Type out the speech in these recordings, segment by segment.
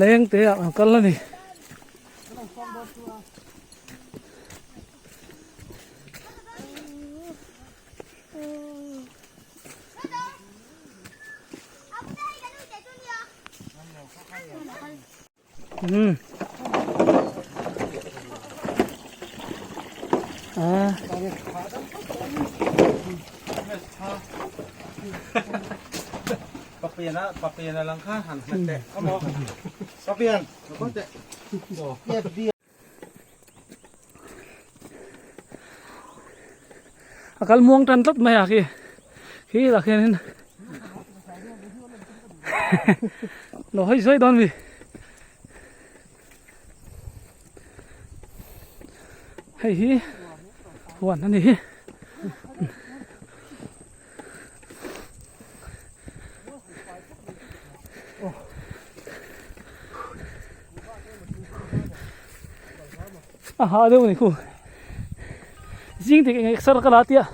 Leng te ah an kal a ni. Um. À. Papiana papiana lang kha han hmet teh amo papian ko te A kal muang tan tlat mai a khi khi lah khianin lo hawi sawi dawn mi hei hi huan a ni hi. A ha deuh ni khu zing dik eng exer ka la tia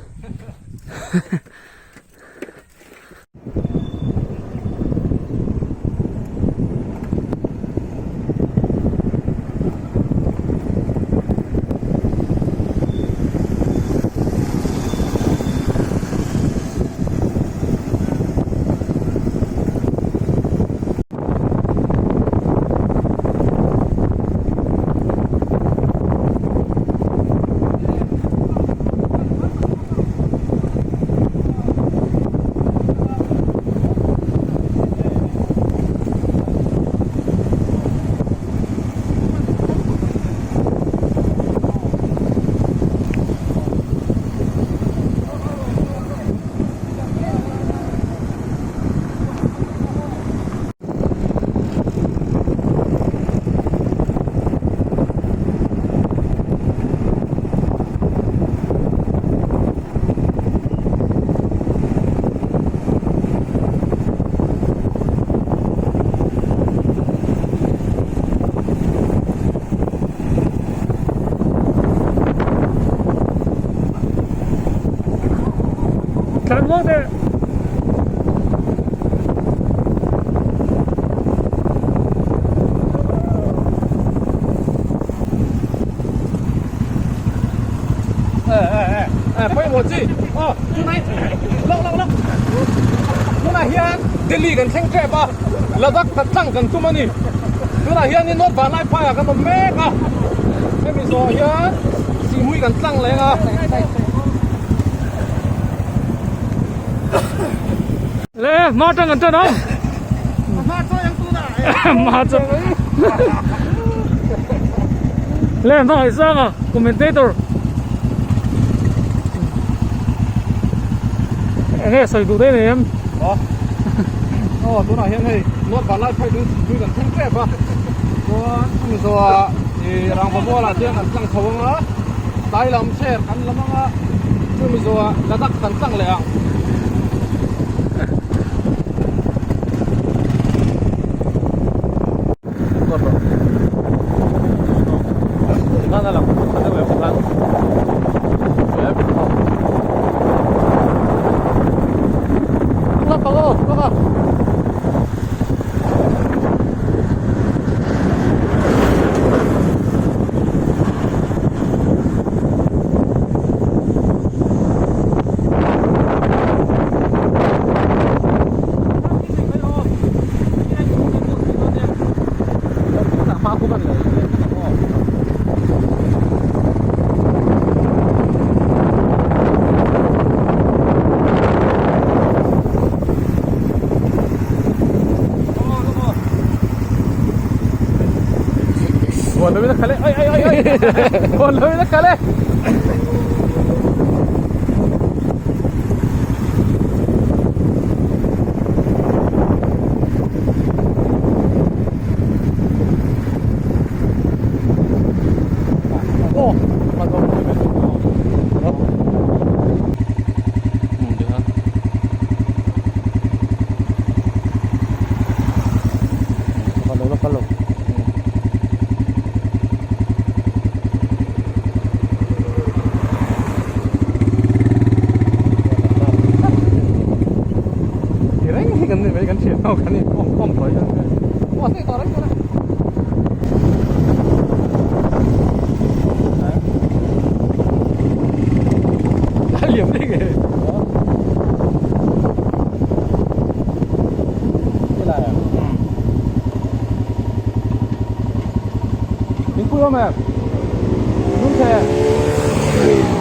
Tlan muang teh. Tunah hian Delhi kan thleng tep a, Ladakh khat tlang kan tum a ni. Tunah hian in North Vanlaiphai ah kan awm mek a, hemi zawh hian Sihhmui kan tlang leng a. Le hma tang kan tan ang. Hma chaw yang tu na. Hma chaw. Le hma ai sang a commentator. Enge sawi duh daih nei em? Aw. Aw tunah hian hei North Vanlai phei chu tui kan thleng tep a. Chuan chumi zawhah ih rangva mualah chuan kan tlang chho ang a. Tlai lam chair kan lam ang a. Chumi zawhah Ladakh kan tlang leh ang. Kan ni mai kan thian ho kan inkhawm khawm tawh hian aw hei tawh reng tawh e. A liam daih nge helai ah thingpui awm em lungchhe.